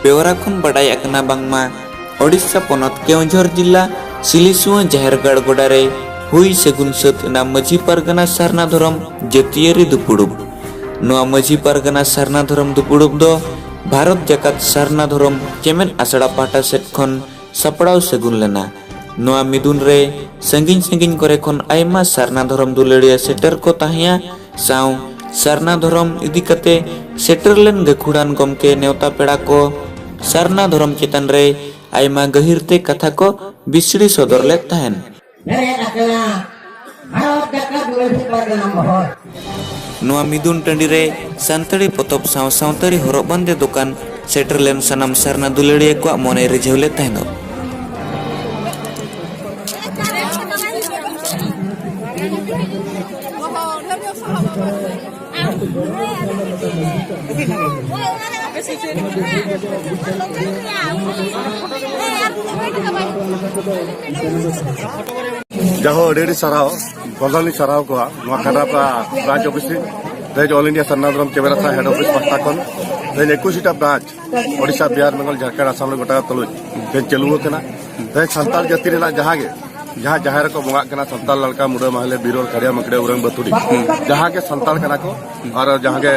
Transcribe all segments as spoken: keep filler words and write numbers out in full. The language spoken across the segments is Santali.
ᱵᱮᱣᱨᱟ ᱠᱷᱚᱱ ᱵᱟᱰᱟᱭ ᱟᱠᱟᱱᱟ ᱵᱟᱝᱢᱟ ᱳᱰᱤᱥᱟ ᱯᱚᱱᱚᱛ ᱠᱮᱣᱚᱱᱡᱷᱚᱨ ᱡᱤᱞᱟ ᱥᱤᱞᱤᱥᱩᱣᱟᱹ ᱡᱟᱦᱮᱨ ᱜᱟᱲ ᱜᱚᱰᱟ ᱨᱮ ᱦᱩᱭ ᱥᱟᱹᱜᱩᱱ ᱥᱟᱹᱛ ᱮᱱᱟ ᱢᱟᱹᱡᱷᱤ ᱯᱟᱨᱜᱟᱱᱟ ᱥᱟᱨᱱᱟ ᱫᱷᱚᱨᱚᱢ ᱡᱟᱹᱛᱤᱭᱟᱹᱨᱤ ᱫᱩᱯᱩᱲᱩᱵ᱾ ᱱᱚᱣᱟ ᱢᱟᱹᱡᱷᱤ ᱯᱟᱨᱜᱟᱱᱟ ᱥᱟᱨᱱᱟ ᱫᱷᱚᱨᱚᱢ ᱫᱩᱯᱩᱲᱩᱵ ᱫᱚ ᱵᱷᱟᱨᱚᱛ ᱡᱟᱠᱟᱛ ᱥᱟᱨᱱᱟ ᱫᱷᱚᱨᱚᱢ ᱪᱮᱢᱮᱫ ᱟᱥᱲᱟ ᱯᱟᱦᱴᱟ ᱥᱮᱫ ᱠᱷᱚᱱ ᱥᱟᱯᱲᱟᱣ ᱥᱟᱹᱜᱩᱱ ᱞᱮᱱᱟ᱾ ᱱᱚᱣᱟ ᱢᱤᱫᱩᱱ ᱨᱮ ᱥᱟᱺᱜᱤᱧ ᱥᱟᱺᱜᱤᱧ ᱠᱚᱨᱮ ᱠᱷᱚᱱ ᱟᱭᱢᱟ ᱥᱟᱨᱱᱟ ᱫᱷᱚᱨᱚᱢ ᱫᱩᱞᱟᱹᱲᱤᱭᱟᱹ ᱥᱮᱴᱮᱨ ᱠᱚ ᱛᱟᱦᱮᱸᱭᱟ᱾ ᱥᱟᱶ ᱥᱟᱨᱱᱟ ᱫᱷᱚᱨᱚᱢ ᱤᱫᱤ ᱠᱟᱛᱮ ᱥᱮᱴᱮᱨ ᱞᱮᱱ ᱜᱟᱹᱠᱷᱩᱲᱟᱱ ᱜᱚᱢᱠᱮ ᱱᱮᱣᱛᱟ ᱯᱮᱲᱟ ᱠᱚ ᱥᱟᱨᱱᱟ ᱫᱷᱚᱨᱚᱢ ᱪᱮᱛᱟᱱ ᱨᱮ ᱟᱭᱢᱟ ᱜᱟᱹᱦᱤᱨ ᱛᱮ ᱠᱟᱛᱷᱟ ᱠᱚ ᱵᱤᱥᱲᱤ ᱥᱚᱫᱚᱨ ᱞᱮᱫ ᱛᱟᱦᱮᱸᱱ᱾ ᱵᱮᱨᱮᱫ ᱟᱠᱟᱱᱟ ᱵᱷᱟᱨᱚᱛ ᱡᱟᱠᱟᱛ ᱢᱟᱹᱡᱷᱤ ᱯᱟᱨᱜᱟᱱᱟ ᱢᱚᱦᱚᱞ᱾ ᱱᱚᱣᱟ ᱢᱤᱫᱩᱱ ᱴᱟᱺᱰᱤ ᱨᱮ ᱥᱟᱱᱛᱟᱲᱤ ᱯᱚᱛᱚᱵ ᱥᱟᱶ ᱥᱟᱶᱛᱟᱲᱤ ᱦᱚᱨᱚᱜ ᱵᱟᱸᱫᱮ ᱫᱚᱠᱟᱱ ᱥᱮᱴᱮᱨ ᱞᱮᱱ ᱥᱟᱱᱟᱢ ᱥᱟᱨᱱᱟ ᱫᱩᱞᱟᱹᱲᱤᱭᱟᱹ ᱠᱚᱣᱟᱜ ᱢᱚᱱᱮ ᱨᱤᱡᱷᱟᱹᱣ ᱞᱮᱫ ᱛᱟᱦᱮᱸᱱᱚᱜ᱾ ᱡᱟᱦᱳ, ᱟᱹᱰᱤ ᱟᱹᱰᱤ ᱥᱟᱨᱦᱟᱣ, ᱯᱨᱚᱫᱷᱟᱱ ᱞᱤᱧ ᱥᱟᱨᱦᱟᱣ ᱠᱚᱣᱟ ᱱᱚᱣᱟ ᱠᱷᱟᱸᱰᱟᱯᱟ ᱵᱨᱟᱧᱪ ᱚᱯᱷᱤᱥ ᱨᱮ᱾ ᱛᱮᱦᱮᱧ ᱚᱞ ᱤᱱᱰᱤᱭᱟ ᱥᱟᱨᱱᱟ ᱫᱷᱚᱨᱚᱢ ᱪᱮᱢᱮᱫ ᱟᱥᱲᱟ ᱦᱮᱰ ᱚᱯᱷᱤᱥ ᱯᱟᱦᱴᱟ ᱠᱷᱚᱱ ᱛᱮᱦᱮᱧ ᱮᱠᱩᱥ ᱴᱟ ᱵᱨᱟᱧᱪ ᱳᱰᱤᱥᱟ, ᱵᱤᱦᱟᱨ, ᱵᱮᱝᱜᱚᱞ, ᱡᱷᱟᱲᱠᱷᱚᱸᱰ, ᱟᱥᱟᱢ ᱨᱮ ᱜᱚᱴᱟ ᱛᱩᱞᱩᱡ ᱛᱮᱦᱮᱧ ᱪᱟᱹᱞᱩ ᱟᱠᱟᱱᱟ᱾ ᱛᱮᱦᱮᱧ ᱥᱟᱱᱛᱟᱲ ᱡᱟᱹᱛᱤ ᱨᱮᱱᱟᱜ ᱡᱟᱦᱟᱸ ᱜᱮ, ᱡᱟᱦᱟᱸ ᱡᱟᱦᱮᱨ ᱨᱮᱠᱚ ᱵᱚᱸᱜᱟᱜ ᱠᱟᱱᱟ, ᱥᱟᱱᱛᱟᱲ ᱞᱟᱞᱠᱟ, ᱢᱩᱰᱟᱹ, ᱢᱟᱦᱞᱮ, ᱵᱤᱨᱚᱞ, ᱠᱷᱟᱲᱤᱭᱟ, ᱢᱟᱹᱠᱲᱤᱭᱟ, ᱩᱨᱟᱹᱝ, ᱵᱟᱹᱛᱩᱲᱤ, ᱡᱟᱦᱟᱸ ᱜᱮ ᱥᱟᱱᱛᱟᱲ ᱠᱟᱱᱟ ᱠᱚ ᱟᱨ ᱡᱟᱦᱟᱸ ᱜᱮ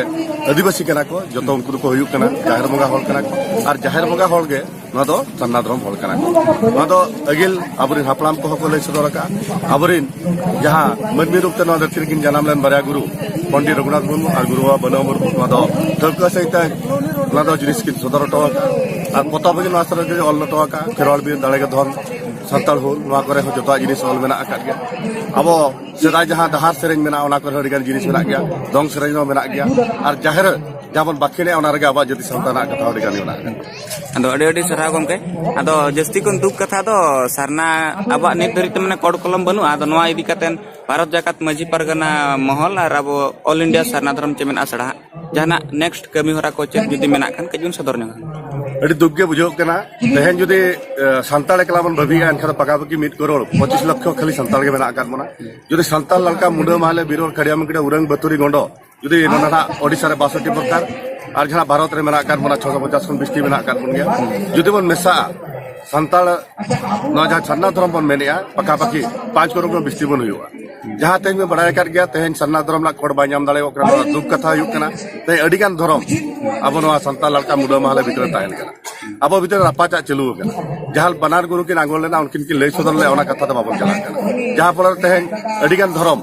ᱟᱹᱫᱤᱵᱟᱹᱥᱤ ᱠᱟᱱᱟ ᱠᱚ, ᱡᱚᱛᱚ ᱩᱱᱠᱩ ᱫᱚᱠᱚ ᱦᱩᱭᱩᱜ ᱠᱟᱱᱟ ᱡᱟᱦᱮᱨ ᱵᱚᱸᱜᱟ ᱦᱚᱲ ᱠᱟᱱᱟ ᱠᱚ᱾ ᱟᱨ ᱡᱟᱦᱮᱨ ᱵᱚᱸᱜᱟ ᱦᱚᱲ ᱜᱮ ᱱᱚᱣᱟ ᱫᱚ ᱥᱟᱨᱱᱟ ᱫᱷᱚᱨᱚᱢ ᱦᱚᱲ ᱠᱟᱱᱟ ᱠᱚ᱾ ᱱᱚᱣᱟ ᱫᱚ ᱟᱹᱜᱤᱞ ᱟᱵᱚᱨᱮᱱ ᱦᱟᱯᱲᱟᱢ ᱠᱚᱦᱚᱸ ᱠᱚ ᱞᱟᱹᱭ ᱥᱚᱫᱚᱨ ᱟᱠᱟᱫᱼᱟ᱾ ᱟᱵᱚᱨᱮᱱ ᱡᱟᱦᱟᱸ ᱢᱟᱹᱱᱢᱤ ᱨᱩᱯ ᱛᱮ ᱱᱚᱣᱟ ᱫᱷᱟᱹᱨᱛᱤ ᱨᱮᱠᱤᱱ ᱡᱟᱱᱟᱢ ᱞᱮᱱ ᱵᱟᱨᱭᱟ ᱜᱩᱨᱩ, ᱯᱚᱱᱰᱤᱛ ᱨᱚᱜᱷᱩᱱᱟᱛᱷ ᱢᱩᱨᱢᱩ ᱟᱨ ᱜᱩᱨᱩ ᱵᱟᱵᱟ ᱵᱟᱹᱱᱟᱹᱣ ᱢᱩᱨᱢᱩ, ᱱᱚᱣᱟ ᱫᱚ ᱴᱷᱟᱹᱣᱠᱟᱹ ᱥᱟᱹᱦᱤᱡ ᱛᱮ ᱱᱚᱣᱟ ᱫᱚ ᱡᱤᱱᱤᱥ ᱠᱤᱱ ᱥᱚᱫᱚᱨ ᱦᱚᱴᱚ ᱟᱠᱟᱫᱼᱟ᱾ ᱟᱨ ᱯᱚᱛᱚᱵ ᱨᱮᱜᱮ ᱱᱚᱣᱟ ᱥᱟᱨᱟ ᱜᱮ ᱚᱞ ᱦᱚᱴᱚ ᱟᱠᱟᱫᱼᱟ, ᱠᱷᱮᱨᱣᱟᱲ ᱵᱤᱨ ᱫᱟᱲᱮ ᱜᱮ ᱫᱷᱚᱱ, ᱥᱟᱱᱛᱟᱲ ᱦᱩᱞ, ᱱᱚᱣᱟ ᱠᱚᱨᱮ ᱦᱚᱸ ᱡᱚᱛᱚᱣᱟᱜ ᱡᱤᱱᱤᱥ ᱚᱞ ᱢᱮᱱᱟᱜ ᱟᱠᱟᱫ ᱜᱮᱭᱟ᱾ ᱟᱵᱚ ᱥᱮᱫᱟᱭ ᱡᱟᱦᱟᱸ ᱰᱟᱦᱟᱨ ᱥᱮᱨᱮᱧ ᱢᱮᱱᱟᱜᱼᱟ, ᱚᱱᱟ ᱠᱚᱨᱮ ᱦᱚᱸ ᱟᱹᱰᱤᱜᱟᱱ ᱡᱤᱱᱤᱥ ᱢᱮᱱᱟᱜ ᱜᱮᱭᱟ, ᱫᱚᱝ ᱥᱮᱨᱮᱧ ᱦᱚᱸ ᱢᱮᱱᱟᱜ ᱜᱮᱭᱟ, ᱟᱨ ᱡᱟᱦᱮᱨ ᱡᱟᱦᱟᱸ ᱵᱚᱱ ᱵᱟᱠᱷᱮᱲᱮᱜᱼᱟ, ᱚᱱᱟ ᱨᱮᱜᱮ ᱟᱵᱚᱣᱟᱜ ᱡᱟᱹᱛᱤ ᱥᱟᱶᱛᱟ ᱨᱮᱱᱟᱜ ᱠᱟᱛᱷᱟ ᱟᱹᱰᱤ ᱜᱟᱱ ᱜᱮ ᱢᱮᱱᱟᱜ ᱟᱠᱟᱫᱟ᱾ ᱟᱫᱚ ᱟᱹᱰᱤ ᱟᱹᱰᱤ ᱥᱟᱨᱦᱟᱣ ᱜᱚᱢᱠᱮ᱾ ᱟᱫᱚ ᱡᱟᱹᱥᱛᱤ ᱠᱷᱚᱱ ᱫᱩᱠ ᱠᱟᱛᱷᱟ ᱫᱚ ᱥᱟᱨᱱᱟ ᱟᱵᱚᱣᱟᱜ ᱱᱤᱛ ᱫᱷᱟᱹᱨᱤᱡ ᱛᱮ ᱢᱟᱱᱮ ᱠᱚᱲ ᱠᱚᱞᱚᱢ ᱵᱟᱹᱱᱩᱜᱼᱟ᱾ ᱟᱫᱚ ᱱᱚᱣᱟ ᱤᱫᱤ ᱠᱟᱛᱮ ᱵᱷᱟᱨᱚᱛ ᱡᱟᱠᱟᱛ ᱢᱟᱹᱡᱷᱤ ᱯᱟᱨᱜᱟᱱᱟ ᱢᱚᱦᱚᱞ ᱟᱨ ᱟᱵᱚ ᱚᱞ ᱤᱱᱰᱤᱭᱟ ᱥᱟᱨᱱᱟ ᱫᱷᱚᱨᱚᱢ ᱪᱮᱢᱮᱫ ᱟᱥᱲᱟ ᱦᱟᱸᱜ ᱡᱟᱦᱟᱱᱟᱜ ᱱᱮᱠᱥᱴ ᱠᱟᱹᱢᱤ ᱦᱚᱨᱟ ᱠᱚ ᱪᱮᱫ ᱡᱩᱫᱤ ᱢᱮᱱᱟᱜ ᱠᱷᱟᱱ ᱠᱟᱹᱡ ᱵᱚᱱ ᱥᱚᱫᱚᱨ ᱧᱚᱜᱟ᱾ ᱟᱹᱰᱤ ᱫᱩᱠ ᱜᱮ ᱵᱩᱡᱷᱟᱹᱜ ᱠᱟᱱᱟ᱾ ᱛᱮᱦᱮᱧ ᱡᱩᱫᱤ, ᱮ, ᱥᱟᱱᱛᱟᱲ ᱮᱠᱞᱟ ᱵᱚᱱ ᱵᱷᱟᱹᱵᱤᱭᱟ, ᱮᱱᱠᱷᱟᱱ ᱫᱚ ᱯᱟᱠᱟᱯᱟᱠᱤ ᱢᱤᱫ ᱠᱟᱨᱳᱲ ᱯᱚᱸᱪᱤᱥ ᱞᱚᱠᱠᱷᱚ ᱠᱷᱟᱹᱞᱤ ᱥᱟᱱᱛᱟᱲ ᱜᱮ ᱢᱮᱱᱟᱜ ᱟᱠᱟᱫ ᱵᱚᱱᱟ᱾ ᱡᱩᱫᱤ ᱥᱟᱱᱛᱟᱲ ᱞᱟᱞᱠᱟ, ᱢᱩᱰᱟᱹ, ᱢᱟᱦᱞᱮ, ᱵᱤᱨᱚᱞ, ᱠᱷᱟᱲᱤᱭᱟ, ᱢᱟᱹᱠᱲᱤᱭᱟ, ᱩᱨᱟᱹᱝ, ᱵᱟᱹᱛᱩᱨᱤ, ᱜᱚᱸᱰᱚ ᱡᱩᱫᱤ ᱱᱚᱰᱮᱱᱟᱜ ᱳᱰᱤᱥᱟ ᱨᱮ ᱵᱟᱥᱚᱴᱤ ᱯᱨᱚᱠᱟᱨ, ᱟᱨ ᱡᱟᱦᱟᱸ ᱵᱷᱟᱨᱚᱛ ᱨᱮ ᱢᱮᱱᱟᱜ ᱟᱠᱟᱫ ᱵᱚᱱᱟ ᱪᱷᱚᱥᱚ ᱯᱚᱪᱟᱥ ᱠᱷᱚᱱ ᱵᱤᱥᱛᱤ ᱢᱮᱱᱟᱜ ᱟᱠᱟᱫ ᱵᱚᱱ ᱜᱮᱭᱟ᱾ ᱡᱩᱫᱤ ᱵᱚᱱ ᱢᱮᱥᱟᱜᱼᱟ, ᱥᱟᱱᱛᱟᱲ ᱱᱚᱣᱟ ᱡᱟᱦᱟᱸ ᱥᱟᱨᱱᱟ ᱫᱷᱚᱨᱚᱢ ᱵᱚᱱ ᱢᱮᱱᱮᱜᱼᱟ, ᱯᱟᱠᱟᱯᱟᱠᱤ ᱯᱟᱸᱪ ᱠᱨᱳᱲ ᱠᱷᱚᱱ ᱵᱤᱥᱛᱤ ᱵᱚᱱ ᱦᱩᱭᱩᱜᱼᱟ᱾ ᱡᱟᱦᱟᱸ ᱛᱮᱦᱮᱧ ᱵᱚᱱ ᱵᱟᱲᱟᱭ ᱟᱠᱟᱫ ᱜᱮᱭᱟ, ᱛᱮᱦᱮᱧ ᱥᱟᱨᱱᱟ ᱫᱷᱚᱨᱚᱢ ᱨᱮᱱᱟᱜ ᱠᱳᱰ ᱵᱟᱭ ᱧᱟᱢ ᱫᱟᱲᱮᱭᱟᱜ ᱠᱟᱱᱟ᱾ ᱱᱚᱣᱟ ᱫᱩᱠ ᱠᱟᱛᱷᱟ ᱦᱩᱭᱩᱜ ᱠᱟᱱᱟ, ᱛᱮᱦᱮᱧ ᱟᱹᱰᱤ ᱜᱟᱱ ᱫᱷᱚᱨᱚᱢ ᱟᱵᱚ ᱱᱚᱣᱟ ᱥᱟᱱᱛᱟᱲ ᱞᱟᱲᱠᱟ ᱢᱩᱰᱟᱹ ᱢᱟᱦᱞᱮ ᱵᱷᱤᱛᱨᱤ ᱨᱮ ᱛᱟᱦᱮᱱ ᱠᱟᱱᱟ᱾ ᱟᱵᱚ ᱵᱷᱤᱛᱨᱤ ᱨᱮ ᱨᱟᱯᱟᱪᱟᱜ ᱪᱟᱹᱞᱩ ᱟᱠᱟᱱᱟ᱾ ᱡᱟᱦᱟᱸ ᱵᱟᱱᱟᱨ ᱜᱩᱨᱩ ᱠᱤᱱ ᱟᱸᱜᱚᱲ ᱞᱮᱱᱟ, ᱩᱱᱠᱤᱱ ᱠᱤᱱ ᱞᱟᱹᱭ ᱥᱚᱫᱚᱨ ᱞᱮᱫ, ᱚᱱᱟ ᱠᱟᱛᱷᱟ ᱫᱚ ᱵᱟᱵᱚᱱ ᱪᱟᱞᱟᱜ ᱠᱟᱱᱟ᱾ ᱡᱟᱦᱟᱸ ᱯᱚᱨᱮ ᱛᱮᱦᱮᱧ ᱟᱹᱰᱤ ᱜᱟᱱ ᱫᱷᱚᱨᱚᱢ,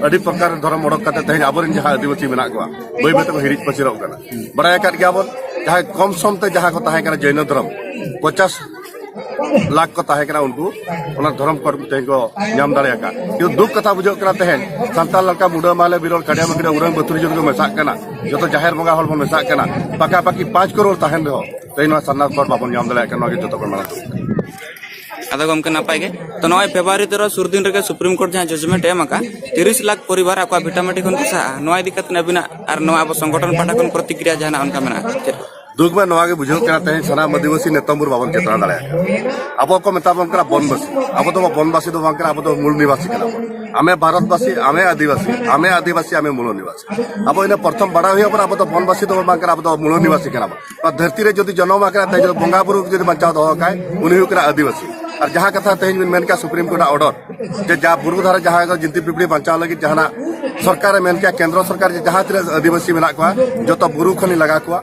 ᱟᱹᱰᱤ ᱯᱨᱚᱠᱟᱨ ᱫᱷᱚᱨᱚᱢ ᱚᱰᱚᱠ ᱠᱟᱛᱮ ᱛᱮᱦᱮᱧ ᱟᱵᱚᱨᱮᱱ ᱡᱟᱦᱟᱸ ᱟᱹᱫᱤᱵᱟᱹᱥᱤ ᱢᱮᱱᱟᱜ ᱠᱚᱣᱟ, ᱵᱟᱹᱭ ᱵᱟᱹᱭ ᱛᱮᱠᱚ ᱦᱤᱨᱤᱡ ᱯᱟᱹᱥᱤᱨᱚᱜ ᱠᱟᱱᱟ᱾ ᱵᱟᱲᱟᱭ ᱟᱠᱟᱫ ᱜᱮᱭᱟᱵᱚᱱ, ᱡᱟᱦᱟᱸᱭ ᱠᱚᱢ ᱥᱚᱢ ᱛᱮ ᱡᱟᱦᱟᱸ ᱠᱚ ᱛᱟᱦᱮᱸ ᱠᱟᱱᱟ ᱡᱚᱭᱱᱚ ᱫᱷᱚᱨᱚᱢ, ᱯᱚᱪᱟᱥ ᱞᱟᱠᱷ ᱠᱚ ᱛᱟᱦᱮᱸ ᱠᱟᱱᱟ, ᱩᱱᱠᱩ ᱚᱱᱟ ᱫᱷᱚᱨᱚᱢ ᱠᱳᱰ ᱛᱮᱦᱮᱧ ᱠᱚ ᱧᱟᱢ ᱫᱟᱲᱮ ᱟᱠᱟᱫ᱾ ᱠᱤᱱᱛᱩ ᱫᱩᱠ ᱠᱟᱛᱷᱟ ᱵᱩᱡᱷᱟᱹᱜ ᱠᱟᱱᱟ, ᱛᱮᱦᱮᱧ ᱥᱟᱱᱛᱟᱲ ᱞᱮᱠᱟ ᱢᱩᱰᱟᱹ ᱢᱟᱦᱞᱮ ᱵᱤᱨᱚᱞ ᱠᱟᱰᱤᱭᱟ ᱢᱟᱹᱠᱤᱰᱟ ᱩᱨᱟᱹᱝ ᱵᱟᱹᱛᱷᱩᱲᱤ ᱡᱚᱛᱚ ᱠᱚ ᱢᱮᱥᱟᱜ ᱠᱟᱱᱟ, ᱡᱚᱛᱚ ᱡᱟᱦᱮᱨ ᱵᱚᱸᱜᱟ ᱦᱚᱲ ᱵᱚᱱ ᱢᱮᱥᱟᱜ ᱠᱟᱱᱟ, ᱯᱟᱠᱟ ᱯᱟᱠᱤ ᱯᱟᱸᱪ ᱠᱨᱳᱲ ᱛᱟᱦᱮᱱ ᱨᱮᱦᱚᱸ ᱛᱮᱦᱮᱧ ᱱᱚᱣᱟ ᱥᱟᱨᱱᱟ ᱠᱳᱰ ᱵᱟᱵᱚᱱ ᱧᱟᱢ ᱫᱟᱲᱮᱭᱟᱜ ᱠᱟᱱᱟ᱾ ᱱᱚᱣᱟ ᱜᱮ ᱡᱚᱛᱚ ᱠᱷᱚᱱ ᱢᱟᱨᱟᱝ ᱫᱩᱠ᱾ ᱟᱫᱚ ᱜᱚᱢᱠᱮ, ᱱᱟᱯᱟᱭ ᱜᱮ᱾ ᱛᱚ, ᱱᱚᱜᱼᱚᱭ ᱯᱷᱮᱵᱽᱨᱩᱣᱟᱨᱤ ᱛᱮᱨᱚ ᱥᱩᱨ ᱫᱤᱱ ᱨᱮᱜᱮ ᱥᱩᱯᱨᱤᱢ ᱠᱳᱨᱴ ᱡᱟᱦᱟᱸ ᱡᱟᱡᱽᱢᱮᱱᱴ ᱮ ᱮᱢ ᱟᱠᱟᱫ, ᱛᱤᱨᱤᱥ ᱞᱟᱠᱷ ᱯᱚᱨᱤᱵᱟᱨ ᱟᱠᱚᱣᱟᱜ ᱵᱷᱤᱴᱟᱢᱟᱴᱤ ᱠᱷᱚᱱ ᱠᱚ ᱥᱟᱦᱟᱜᱼᱟ, ᱱᱚᱣᱟ ᱤᱫᱤ ᱠᱟᱛᱮ ᱟᱹᱵᱤᱱᱟᱜ ᱟᱨ ᱱᱚᱣᱟ ᱟᱵᱚ ᱥᱚᱝᱜᱚᱴᱷᱚᱱ ᱯᱟᱦᱴᱟ ᱠᱷᱚᱱ ᱯᱨᱚᱛᱤᱠᱨᱤᱭᱟ ᱡᱟᱦᱟᱱᱟᱜ ᱚᱱᱠᱟ ᱢᱮᱱᱟᱜᱼᱟ ᱪᱮᱫ? ᱫᱩᱠ ᱢᱟ ᱱᱚᱣᱟ ᱜᱮ ᱵᱩᱡᱷᱟᱹᱜ ᱠᱟᱱᱟ, ᱛᱮᱦᱮᱧ ᱥᱟᱱᱟᱢ ᱟᱹᱫᱤᱵᱟᱹᱥᱤ ᱱᱮᱛᱚᱢᱵᱩᱨ ᱵᱟᱵᱚᱱ ᱪᱮᱛᱟᱣ ᱫᱟᱲᱮᱭᱟᱜ ᱠᱟᱱᱟ᱾ ᱟᱵᱚ ᱠᱚ ᱢᱮᱛᱟ ᱵᱚᱱ ᱠᱟᱱᱟ ᱵᱚᱱᱵᱟᱥᱤ᱾ ᱟᱵᱚ ᱫᱚ ᱵᱚᱱᱵᱟᱥᱤ ᱫᱚ ᱵᱟᱝ ᱠᱟᱱᱟ, ᱟᱵᱚ ᱫᱚ ᱢᱩᱞ ᱱᱤᱵᱟᱥᱤ ᱠᱟᱱᱟ ᱵᱚᱱ᱾ ᱟᱢᱮ ᱵᱷᱟᱨᱚᱛᱵᱟᱥᱤ, ᱟᱢᱮ ᱟᱹᱫᱤᱵᱟᱹᱥᱤ, ᱟᱢᱮ ᱟᱹᱫᱤᱵᱟᱹᱥᱤ, ᱟᱢᱮ ᱢᱩᱞ ᱱᱤᱵᱟᱥᱤ᱾ ᱟᱵᱚ ᱤᱱᱟᱹ ᱯᱨᱚᱛᱷᱚᱢ ᱵᱟᱲᱟᱭ ᱦᱩᱭᱩᱜ ᱠᱟᱱᱟ, ᱟᱵᱚ ᱫᱚ ᱵᱚᱱᱵᱟᱥᱤ ᱫᱚ ᱵᱟᱝ ᱠᱟᱱᱟ, ᱟᱵᱚ ᱫᱚ ᱢᱩᱞ ᱱᱤᱵᱟᱥᱤ ᱠᱟᱱᱟ ᱵᱚᱱ᱾ ᱱᱚᱣᱟ ᱫᱷᱟᱹᱨᱛᱤ ᱨᱮ ᱡᱩᱫᱤ ᱡᱚᱱᱚᱢ ᱟᱠᱟᱱᱟ, ᱛᱮᱦᱮᱧ ᱡᱩᱫᱤ ᱵᱚᱸᱜᱟ ᱵᱩᱨᱩ ᱡᱩᱫᱤ ᱵᱟᱧᱪᱟᱣ ᱫᱚᱦᱚ ᱠᱟᱭ, ᱩᱱᱤ ᱦᱩᱭᱩᱜ ᱠᱟᱱᱟ ᱟᱹᱫᱤᱵᱟᱹᱥᱤ᱾ ᱟᱨ ᱡᱟᱦᱟᱸ ᱠᱟᱛᱷᱟ ᱛᱮᱦᱮᱧ ᱵᱤᱱ ᱢᱮᱱ ᱠᱮᱜᱼᱟ ᱥᱩᱯᱨᱤᱢ ᱠᱳᱨᱴ ᱟᱜ ᱚᱨᱰᱟᱨ, ᱡᱮ ᱡᱟ ᱵᱩᱨᱩ ᱫᱷᱟᱨᱮ ᱡᱟᱦᱟᱸᱭ ᱫᱚ ᱡᱤᱱᱛᱤ ᱯᱤᱯᱤᱲᱤ ᱵᱟᱧᱪᱟᱣ ᱞᱟᱹᱜᱤᱫ ᱡᱟᱦᱟᱱᱟᱜ ᱥᱚᱨᱠᱟᱨᱮ ᱢᱮᱱ ᱠᱮᱜᱼᱟ, ᱠᱮᱱᱫᱨᱚ ᱥᱚᱨᱠᱟᱨ ᱡᱮ ᱡᱟᱦᱟᱸ ᱛᱤᱱᱟᱹᱜ ᱟᱹᱫᱤᱵᱟᱹᱥᱤ ᱢᱮᱱᱟᱜ ᱠᱚᱣᱟ, ᱡᱚᱛᱚ ᱵᱩᱨᱩ ᱠᱷᱚᱱᱤᱧ ᱞᱟᱜᱟ ᱠᱚᱣᱟ᱾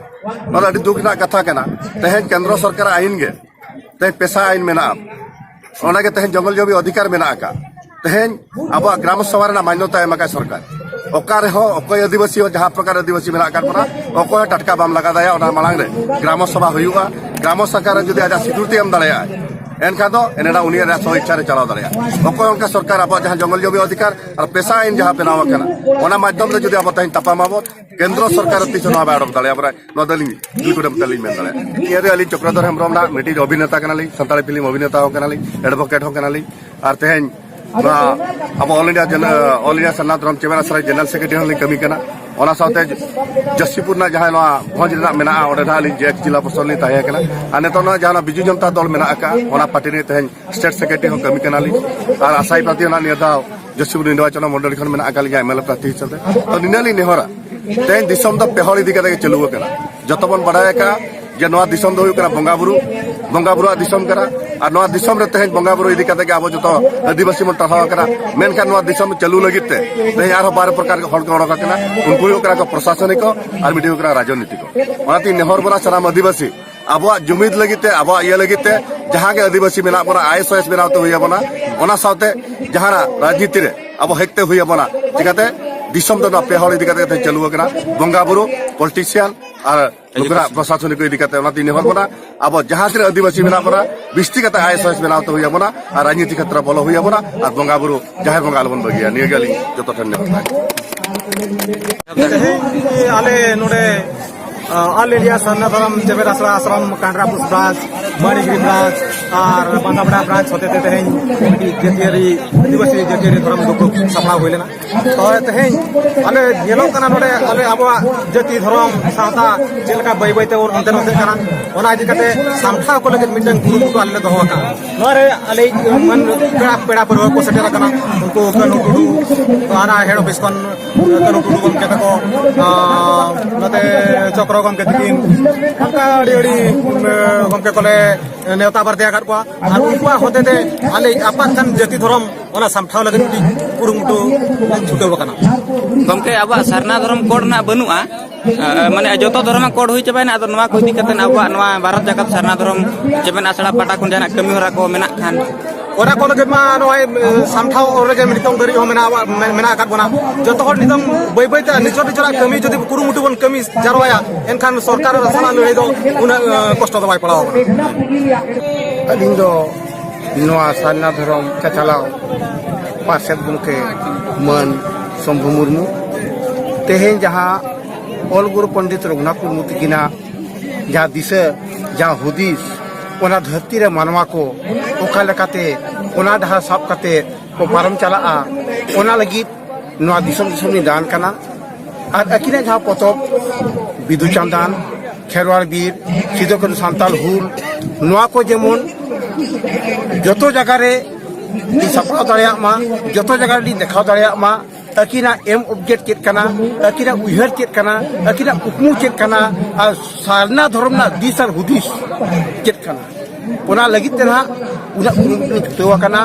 ᱱᱚᱣᱟ ᱫᱚ ᱟᱹᱰᱤ ᱫᱩᱠ ᱨᱮᱱᱟᱜ ᱠᱟᱛᱷᱟ ᱠᱟᱱᱟ᱾ ᱛᱮᱦᱮᱧ ᱠᱮᱱᱫᱨᱚ ᱥᱚᱨᱠᱟᱨᱟᱜ ᱟᱭᱤᱱ ᱜᱮ, ᱛᱮᱦᱮᱧ ᱯᱮᱥᱟ ᱟᱭᱤᱱ ᱢᱮᱱᱟᱜᱼᱟ, ᱚᱱᱟᱜᱮ ᱛᱮᱦᱮᱧ ᱡᱚᱝᱜᱚᱞ ᱡᱚᱢᱤ ᱚᱫᱷᱤᱠᱟᱨ ᱢᱮᱱᱟᱜ ᱟᱠᱟᱫ᱾ ᱛᱮᱦᱮᱧ ᱟᱵᱚᱣᱟᱜ ᱜᱨᱟᱢ ᱥᱚᱵᱷᱟ ᱨᱮᱱᱟᱜ ᱢᱟᱱᱱᱚᱛᱟ ᱮᱢ ᱟᱠᱟᱫ ᱥᱚᱨᱠᱟᱨ᱾ ᱚᱠᱟ ᱨᱮᱦᱚᱸ ᱚᱠᱚᱭ ᱟᱹᱫᱤᱵᱟᱹᱥᱤ ᱦᱚᱸ ᱡᱟᱦᱟᱸ ᱯᱨᱚᱠᱟᱨ ᱟᱹᱫᱤᱵᱟᱹᱥᱤ ᱢᱮᱱᱟᱜ ᱟᱠᱟᱫ ᱵᱚᱱᱟ, ᱚᱠᱚᱭ ᱦᱚᱸ ᱴᱟᱴᱠᱟ ᱵᱟᱢ ᱞᱟᱜᱟ ᱫᱟᱲᱮᱭᱟᱜᱼᱟ᱾ ᱚᱱᱟ ᱢᱟᱲᱟᱝ ᱨᱮ ᱜᱨᱟᱢ ᱥᱚᱵᱷᱟ ᱦᱩᱭᱩᱜᱼᱟ, ᱜᱨᱟᱢ ᱥᱚᱨᱠᱟᱨ ᱨᱮ ᱡᱩᱫᱤ ᱟᱡᱟᱜ ᱥᱤᱠᱨᱤᱛᱤ ᱮᱢ ᱫᱟᱲᱮᱭᱟᱜᱼᱟ, ᱮᱱᱠᱷᱟᱱ ᱫᱚ ᱮᱱᱮᱰᱟ ᱩᱱᱤᱭᱟᱜ ᱥᱚ ᱤᱪᱪᱷᱟ ᱨᱮ ᱪᱟᱞᱟᱣ ᱫᱟᱲᱮᱭᱟᱜᱼᱟ᱾ ᱚᱠᱚᱭ ᱚᱱᱠᱟ ᱥᱚᱨᱠᱟᱨ ᱟᱵᱚᱣᱟᱜ ᱡᱟᱦᱟᱸ ᱡᱚᱝᱜᱚᱞ ᱡᱚᱢᱤ ᱚᱫᱷᱤᱠᱟᱨ ᱟᱨ ᱯᱮᱥᱟ ᱟᱭᱤᱱ ᱡᱟᱦᱟᱸ ᱵᱮᱱᱟᱣ ᱟᱠᱟᱱᱟ, ᱚᱱᱟ ᱢᱟᱫᱽᱫᱷᱚᱢ ᱛᱮ ᱡᱩᱫᱤ ᱟᱵᱚ ᱛᱮᱦᱮᱧ ᱛᱟᱯᱟᱢ ᱟᱵᱚᱱ, ᱠᱮᱱᱫᱨᱚ ᱥᱚᱨᱠᱟᱨ ᱛᱤᱥ ᱦᱚᱸ ᱱᱚᱣᱟ ᱵᱟᱭ ᱚᱰᱚᱠ ᱫᱟᱲᱮᱭᱟᱜᱼᱟ᱾ ᱱᱚᱣᱟ ᱫᱚ ᱟᱹᱞᱤᱧ ᱠᱩᱞᱤ ᱠᱚᱴᱷᱮᱱ ᱛᱮᱞᱤᱧ ᱢᱮᱱ ᱫᱟᱲᱮᱭᱟᱜᱼᱟ᱾ ᱱᱤᱭᱟᱹ ᱨᱮ ᱟᱹᱞᱤᱧ ᱪᱚᱠᱨᱚᱫᱷᱚᱨ ᱦᱮᱢᱵᱨᱚᱢ ᱨᱮᱱᱟᱜ ᱢᱤᱫᱴᱤᱡ ᱚᱵᱷᱤᱱᱮᱛᱟ ᱠᱟᱱᱟᱞᱤᱧ, ᱥᱟᱱᱛᱟᱲᱤ ᱯᱷᱤᱞᱢ ᱚᱵᱷᱤᱱᱮᱛᱟ ᱦᱚᱸ ᱠᱟᱱᱟᱞᱤᱧ, ᱮᱰᱵᱷᱳᱠᱮᱴ ᱦᱚᱸ ᱠᱟᱱᱟᱞᱤᱧ᱾ ᱟᱨ ᱛᱮᱦᱮᱧ ᱱᱚᱣᱟ ᱟᱵᱚ ᱚᱞ ᱤᱱᱰᱤᱭᱟ ᱡᱮᱱ-, ᱚᱞ ᱤᱱᱰᱤᱭᱟ ᱥᱟᱨᱱᱟ ᱫᱷᱚᱨᱚᱢ ᱪᱮᱢᱮᱱ ᱟᱥᱲᱟ ᱡᱮᱱᱟᱨᱟᱞ ᱥᱮᱠᱨᱮᱴᱟᱨᱤ ᱦᱚᱸᱞᱤᱧ ᱠᱟᱹᱢᱤ ᱠᱟᱱᱟ᱾ ᱚᱱᱟ ᱥᱟᱶᱛᱮ ᱡᱟᱹᱥᱛᱤᱯᱩᱨ ᱨᱮᱱᱟᱜ ᱡᱟᱦᱟᱸ ᱱᱚᱣᱟ ᱵᱷᱚᱸᱡᱽ ᱨᱮᱱᱟᱜ ᱢᱮᱱᱟᱜᱼᱟ, ᱚᱸᱰᱮ ᱱᱟᱦᱟᱜ ᱟᱹᱞᱤᱧ ᱡᱮ ᱮᱠᱥ ᱡᱮᱞᱟ ᱯᱚᱨᱤᱥᱚᱫᱽ ᱞᱤᱧ ᱛᱟᱦᱮᱸ ᱠᱟᱱᱟ᱾ ᱟᱨ ᱱᱤᱛᱚᱜ ᱱᱚᱣᱟ ᱡᱟᱦᱟᱸ ᱱᱚᱣᱟ ᱵᱤᱡᱩ ᱡᱚᱱᱛᱟ ᱫᱚᱞ ᱢᱮᱱᱟᱜ ᱟᱠᱟᱫ, ᱚᱱᱟ ᱯᱟᱨᱴᱤ ᱨᱮ ᱛᱮᱦᱮᱧ ᱥᱴᱮᱴ ᱥᱮᱠᱨᱮᱴᱟᱨᱤ ᱦᱚᱸ ᱠᱟᱹᱢᱤ ᱠᱟᱱᱟᱞᱤᱧ᱾ ᱟᱨ ᱟᱥᱟᱭ ᱯᱨᱟᱨᱛᱷᱤ ᱦᱚᱸ ᱱᱟᱦᱟᱜ ᱱᱤᱭᱟᱹ ᱫᱷᱟᱣ ᱡᱟᱹᱥᱛᱤᱯᱩᱨ ᱱᱤᱨᱵᱟᱪᱚᱱ ᱢᱚᱱᱰᱚᱞᱤ ᱠᱷᱚᱱ ᱢᱮᱱᱟᱜ ᱟᱠᱟᱫ ᱞᱤᱧᱟ ᱮᱢ ᱮᱞ ᱮ ᱯᱨᱟᱨᱛᱷᱤ ᱦᱤᱥᱟᱹᱵ ᱛᱮ᱾ ᱛᱚ ᱱᱤᱱᱟᱹᱜ ᱞᱤᱧ ᱱᱮᱦᱚᱨᱟ ᱛᱮᱦᱮᱧ ᱫᱤᱥᱚᱢ ᱫᱚ ᱯᱮ ᱦᱚᱲ ᱤᱫᱤ ᱠᱟᱛᱮ ᱜᱮ ᱪᱟᱹᱞᱩ ᱟᱠᱟᱱᱟ᱾ ᱡᱚᱛᱚ ᱵᱚᱱ ᱵᱟᱲᱟᱭ ᱟᱠᱟᱫᱼᱟ ᱡᱮ ᱱᱚᱣᱟ ᱫᱤᱥᱚᱢ ᱫᱚ ᱦᱩᱭᱩᱜ ᱠᱟᱱᱟ ᱵᱚᱸᱜᱟ ᱵᱩᱨᱩ, ᱵᱚᱸᱜᱟ ᱵᱩᱨᱩᱣᱟᱜ ᱫᱤᱥᱚᱢ ᱠᱟᱱᱟ᱾ ᱟᱨ ᱱᱚᱣᱟ ᱫᱤᱥᱚᱢ ᱨᱮ ᱛᱮᱦᱮᱧ ᱵᱚᱸᱜᱟ ᱵᱩᱨᱩ ᱤᱫᱤ ᱠᱟᱛᱮ ᱜᱮ ᱟᱵᱚ ᱡᱚᱛᱚ ᱟᱹᱫᱤᱵᱟᱹᱥᱤ ᱵᱚᱱ ᱴᱟᱨᱦᱟᱣ ᱟᱠᱟᱱᱟ᱾ ᱢᱮᱱᱠᱷᱟᱱ ᱱᱚᱣᱟ ᱫᱤᱥᱚᱢ ᱪᱟᱹᱞᱩ ᱞᱟᱹᱜᱤᱫ ᱛᱮ ᱛᱮᱦᱮᱧ ᱟᱨᱦᱚᱸ ᱵᱟᱨ ᱯᱨᱚᱠᱟᱨ ᱦᱚᱲ ᱠᱚ ᱚᱰᱚᱠ ᱟᱠᱟᱱᱟ᱾ ᱩᱱᱠᱩ ᱦᱩᱭᱩᱜ ᱠᱟᱱᱟ ᱠᱚ ᱯᱨᱚᱥᱟᱥᱚᱱᱤᱠ ᱠᱚ ᱟᱨ ᱢᱤᱫᱴᱤᱡ ᱦᱩᱭᱩᱜ ᱠᱟᱱᱟ ᱨᱟᱡᱚᱱᱤᱛᱤ ᱠᱚ᱾ ᱚᱱᱟᱛᱮᱧ ᱱᱮᱦᱚᱨ ᱵᱚᱱᱟ ᱥᱟᱱᱟᱢ ᱟᱹᱫᱤᱵᱟᱹᱥᱤ ᱟᱵᱚᱣᱟᱜ ᱡᱩᱢᱤᱫ ᱞᱟᱹᱜᱤᱫ ᱛᱮ, ᱟᱵᱚᱣᱟᱜ ᱤᱭᱟᱹ ᱞᱟᱹᱜᱤᱫ ᱛᱮ ᱡᱟᱦᱟᱸ ᱜᱮ ᱟᱹᱫᱤᱵᱟᱹᱥᱤ ᱢᱮᱱᱟᱜ ᱵᱚᱱᱟ, ᱟᱭ ᱮᱥ ᱟᱭ ᱮᱥ ᱵᱮᱱᱟᱣ ᱛᱮ ᱦᱩᱭ ᱟᱵᱚᱱᱟ᱾ ᱚᱱᱟ ᱥᱟᱶᱛᱮ ᱡᱟᱦᱟᱱᱟᱜ ᱨᱟᱡᱽᱱᱤᱛᱤ ᱨᱮ ᱟᱵᱚ ᱦᱮᱡ ᱛᱮ ᱦᱩᱭ ᱟᱵᱚᱱᱟ᱾ ᱪᱤᱠᱟᱛᱮ ᱫᱤᱥᱚᱢ ᱫᱚ ᱱᱚᱣᱟ ᱯᱮ ᱦᱚᱲ ᱤᱫᱤ ᱠᱟᱛᱮ ᱛᱮ ᱪᱟᱹᱞᱩ ᱟᱠᱟᱱᱟ, ᱵᱚᱸᱜᱟ ᱵᱩᱨᱩ, ᱯᱚᱞᱤᱴᱤᱥᱤᱭᱟᱱ ᱟᱨ ᱱᱩᱠᱩᱨᱟᱜ ᱯᱨᱚᱥᱟᱥᱚᱱᱤᱠ ᱤᱫᱤ ᱠᱟᱛᱮ᱾ ᱚᱱᱟᱛᱮᱧ ᱱᱮᱦᱚᱨ ᱵᱚᱱᱟ, ᱟᱵᱚ ᱡᱟᱦᱟᱸ ᱛᱤᱱᱟᱹᱜ ᱟᱹᱫᱤᱵᱟᱹᱥᱤ ᱢᱮᱱᱟᱜ ᱵᱚᱱᱟ, ᱵᱤᱥᱛᱤ ᱠᱟᱛᱮ ᱟᱭ ᱮᱥ ᱟᱭ ᱮᱥ ᱵᱮᱱᱟᱣ ᱛᱮ ᱦᱩᱭ ᱟᱵᱚᱱᱟ ᱟᱨ ᱨᱟᱡᱽᱱᱤᱛᱤ ᱠᱷᱮᱛᱨᱚ ᱵᱚᱞᱚ ᱦᱩᱭ ᱟᱵᱚᱱᱟ ᱟᱨ ᱵᱚᱸᱜᱟ ᱵᱩᱨᱩ ᱡᱟᱦᱮᱨ ᱵᱚᱸᱜᱟ ᱟᱞᱚᱵᱚᱱ ᱵᱟᱹᱜᱤᱭᱟ᱾ ᱱᱤᱭᱟᱹ ᱜᱮ ᱟᱹᱞᱤᱧ ᱡᱚᱛᱚ ᱴᱷᱮᱱ ᱱᱮᱦᱚᱨ ᱛᱟᱦᱮᱸ᱾ ᱛᱮᱦᱮᱧ ᱟᱞᱮ ᱱᱚᱰᱮ, ᱟᱞ ᱤᱱᱰᱤᱭᱟ ᱥᱟᱨᱱᱟ ᱫᱷᱚᱨᱚᱢ ᱡᱮᱜᱮᱛ ᱟᱥᱲᱟ ᱟᱥᱨᱚᱢ ᱠᱟᱱᱰᱨᱟᱯᱩᱥ ᱵᱨᱟᱧᱪ, ᱢᱟᱹᱨᱤᱜᱤᱨᱤ ᱵᱨᱟᱧᱪ ᱟᱨ ᱵᱟᱸᱫᱟᱵᱲᱟ ᱵᱨᱟᱧᱪ ᱦᱚᱛᱮᱛᱮ ᱛᱮᱦᱮᱧ ᱢᱤᱫᱴᱤᱡ ᱡᱟᱹᱛᱤᱭᱟᱹᱨᱤ, ᱟᱹᱫᱤᱵᱟᱹᱥᱤ ᱡᱟᱹᱛᱤᱭᱟᱹᱨᱤ ᱫᱷᱚᱨᱚᱢ ᱫᱩᱯᱲᱩᱵ ᱥᱟᱯᱲᱟᱣ ᱦᱩᱭ ᱞᱮᱱᱟ᱾ ᱛᱚ ᱛᱮᱦᱮᱧ ᱟᱞᱮ ᱧᱮᱞᱚᱜ ᱠᱟᱱᱟ ᱱᱚᱰᱮ ᱟᱞᱮ ᱟᱵᱚᱣᱟᱜ ᱡᱟᱹᱛᱤ ᱫᱷᱚᱨᱚᱢ ᱥᱟᱶᱛᱟ ᱪᱮᱫ ᱞᱮᱠᱟ ᱵᱟᱹᱭ ᱵᱟᱹᱭ ᱛᱮᱵᱚᱱ ᱚᱱᱛᱮ ᱱᱚᱛᱮᱜ ᱠᱟᱱᱟ, ᱚᱱᱟ ᱤᱫᱤ ᱠᱟᱛᱮ ᱥᱟᱢᱴᱷᱟᱣ ᱠᱚ ᱞᱟᱹᱜᱤᱫ ᱢᱤᱫᱴᱟᱝ ᱠᱩᱨᱩᱢᱩᱴᱩ ᱟᱞᱮ ᱞᱮ ᱫᱚᱦᱚ ᱟᱠᱟᱫᱼᱟ᱾ ᱱᱚᱣᱟ ᱨᱮ ᱟᱞᱮ ᱢᱟᱹᱱ ᱯᱮᱲᱟ, ᱯᱮᱲᱟ ᱯᱟᱹᱨᱣᱟᱹ ᱠᱚ ᱥᱮᱴᱮᱨ ᱟᱠᱟᱱᱟ, ᱩᱱᱠᱩ ᱠᱟᱹᱱᱩ ᱴᱩᱰᱩ ᱦᱟᱱᱟ ᱦᱮᱰ ᱚᱯᱷᱤᱥ ᱠᱷᱚᱱ ᱠᱟᱹᱱᱩ ᱴᱩᱰᱩ ᱜᱚᱢᱠᱮ ᱛᱟᱠᱚ, ᱟᱨ ᱱᱚᱛᱮ ᱪᱚᱠᱨᱚ ᱜᱚᱢᱠᱮ ᱛᱟᱹᱠᱤᱱ, ᱚᱱᱠᱟ ᱟᱹᱰᱤ ᱟᱹᱰᱤ ᱜᱚᱢᱠᱮ ᱠᱚᱞᱮ ᱱᱮᱣᱛᱟ ᱵᱟᱨᱛᱮ ᱟᱠᱟᱫ ᱠᱚᱣᱟ᱾ ᱟᱨ ᱩᱱᱠᱩᱣᱟᱜ ᱦᱚᱛᱮᱛᱮ ᱟᱞᱮ ᱟᱯᱟᱛ ᱠᱟᱱ ᱡᱟᱹᱛᱤ ᱫᱷᱚᱨᱚᱢ ᱚᱱᱟ ᱥᱟᱢᱴᱷᱟᱣ ᱞᱟᱹᱜᱤᱫ ᱢᱤᱫᱴᱤᱡ ᱠᱩᱨᱩᱢᱩᱴᱩ ᱪᱷᱩᱴᱟᱹᱣ ᱟᱠᱟᱱᱟ᱾ ᱜᱚᱢᱠᱮ, ᱟᱵᱚᱣᱟᱜ ᱥᱟᱨᱱᱟ ᱫᱷᱚᱨᱚᱢ ᱠᱳᱰ ᱨᱮᱱᱟᱜ ᱵᱟᱹᱱᱩᱜᱼᱟ, ᱟ, ᱢᱟᱱᱮ ᱡᱚᱛᱚ ᱫᱷᱚᱨᱚᱢᱟᱜ ᱠᱳᱰ ᱦᱩᱭ ᱪᱟᱵᱟᱭᱮᱱᱟ, ᱟᱫᱚ ᱱᱚᱣᱟ ᱠᱚ ᱤᱫᱤ ᱠᱟᱛᱮ ᱟᱵᱚᱣᱟᱜ ᱱᱚᱣᱟ ᱵᱷᱟᱨᱚᱛ ᱡᱟᱠᱟᱛ ᱥᱟᱨᱱᱟ ᱫᱷᱚᱨᱚᱢ ᱡᱮᱜᱮᱛ ᱟᱥᱲᱟ ᱯᱟᱦᱴᱟ ᱠᱷᱚᱱ ᱡᱟᱦᱟᱱᱟᱜ ᱠᱟᱹᱢᱤ ᱦᱚᱨᱟ ᱠᱚ ᱢᱮᱱᱟᱜ ᱠᱷᱟᱱ? ᱚᱱᱟ ᱠᱚ ᱞᱟᱹᱜᱤᱫ ᱢᱟ ᱱᱚᱜᱼᱚᱭ, ᱮ, ᱥᱟᱢᱴᱷᱟᱣ ᱨᱮᱜᱮ ᱱᱤᱛᱚᱝ ᱫᱷᱟᱹᱨᱤᱡ ᱦᱚᱸ ᱢᱮᱱᱟᱜ, ᱢᱮᱱᱟᱜ ᱟᱠᱟᱫ ᱵᱚᱱᱟ᱾ ᱡᱚᱛᱚ ᱦᱚᱲ ᱱᱤᱛᱚᱝ ᱵᱟᱹᱭ ᱵᱟᱹᱭ ᱛᱮ ᱱᱤᱡᱚᱨ ᱱᱤᱡᱚᱨᱟᱜ ᱠᱟᱹᱢᱤ ᱡᱩᱫᱤ ᱠᱩᱨᱩᱢᱩᱴᱩ ᱵᱚᱱ ᱠᱟᱹᱢᱤ ᱡᱟᱨᱣᱟᱭᱟ, ᱮᱱᱠᱷᱟᱱ ᱥᱚᱨᱠᱟᱨ ᱥᱟᱞᱟᱜ ᱞᱟᱹᱲᱦᱟᱹᱭ ᱫᱚ ᱩᱱᱟᱹᱜ, ᱮ, ᱠᱚᱥᱴᱚ ᱫᱚ ᱵᱟᱭ ᱯᱟᱲᱟᱣ ᱟᱵᱚᱱᱟ᱾ ᱟᱹᱞᱤᱧ ᱫᱚ ᱱᱚᱣᱟ ᱥᱟᱨᱱᱟ ᱫᱷᱚᱨᱚᱢ ᱪᱟᱪᱟᱞᱟᱣ ᱯᱟᱨᱥᱮᱛ ᱜᱚᱢᱠᱮ ᱢᱟᱹᱱ ᱥᱚᱢᱵᱷᱩ ᱢᱩᱨᱢᱩ, ᱛᱮᱦᱮᱧ ᱡᱟᱦᱟᱸ ᱚᱞ ᱜᱩᱨᱩ ᱯᱚᱱᱰᱤᱛ ᱨᱚᱜᱷᱩᱱᱟᱛᱷ ᱢᱩᱨᱢᱩ ᱛᱤᱠᱤᱱᱟᱜ ᱡᱟᱦᱟᱸ ᱫᱤᱥᱟᱹ, ᱡᱟᱦᱟᱸ ᱦᱩᱫᱤᱥ, ᱚᱱᱟ ᱫᱷᱟᱹᱨᱛᱤ ᱨᱮ ᱢᱟᱱᱣᱟ ᱠᱚ ᱚᱠᱟ ᱞᱮᱠᱟᱛᱮ ᱚᱱᱟ ᱰᱟᱦᱟᱨ ᱥᱟᱵ ᱠᱟᱛᱮ ᱠᱚ ᱯᱟᱨᱚᱢ ᱪᱟᱞᱟᱜᱼᱟ, ᱚᱱᱟ ᱞᱟᱹᱜᱤᱫ ᱱᱚᱣᱟ ᱫᱤᱥᱚᱢ ᱫᱤᱥᱚᱢ ᱞᱤᱧ ᱫᱟᱬᱟᱱ ᱠᱟᱱᱟ᱾ ᱟᱨ ᱟᱹᱠᱤᱱᱟᱜ ᱡᱟᱦᱟᱸ ᱯᱚᱛᱚᱵ, ᱵᱤᱫᱩ ᱪᱟᱸᱫᱟᱱ, ᱠᱷᱮᱨᱣᱟᱲ ᱵᱤᱨ, ᱥᱤᱫᱩ ᱠᱟᱹᱱᱦᱩ ᱥᱟᱱᱛᱟᱞ ᱦᱩᱞ, ᱱᱚᱣᱟ ᱠᱚ ᱡᱮᱢᱚᱱ ᱡᱚᱛᱚ ᱡᱟᱭᱜᱟ ᱨᱮ ᱞᱤᱧ ᱥᱟᱯᱲᱟᱣ ᱫᱟᱲᱮᱭᱟᱜ ᱢᱟ, ᱡᱚᱛᱚ ᱡᱟᱭᱜᱟ ᱨᱮᱞᱤᱧ ᱫᱮᱠᱷᱟᱣ ᱫᱟᱲᱮᱭᱟᱜ ᱢᱟ᱾ ᱟᱹᱠᱤᱱᱟᱜ ᱮᱢ ᱚᱵᱡᱮᱠᱴ ᱪᱮᱫ ᱠᱟᱱᱟ, ᱟᱹᱠᱤᱱᱟᱜ ᱩᱭᱦᱟᱹᱨ ᱪᱮᱫ ᱠᱟᱱᱟ, ᱟᱹᱠᱤᱱᱟᱜ ᱠᱩᱠᱢᱩ ᱪᱮᱫ ᱠᱟᱱᱟ, ᱟᱨ ᱥᱟᱨᱱᱟ ᱫᱷᱚᱨᱚᱢ ᱨᱮᱱᱟᱜ ᱫᱤᱥ ᱟᱨ ᱦᱩᱫᱤᱥ ᱪᱮᱫ ᱠᱟᱱᱟ, ᱚᱱᱟ ᱞᱟᱹᱜᱤᱫ ᱛᱮ ᱱᱟᱦᱟᱜ ᱩᱱᱟᱹᱜ ᱠᱩᱨᱩᱢᱩᱴᱩ ᱪᱷᱩᱴᱟᱹᱣ ᱟᱠᱟᱱᱟ᱾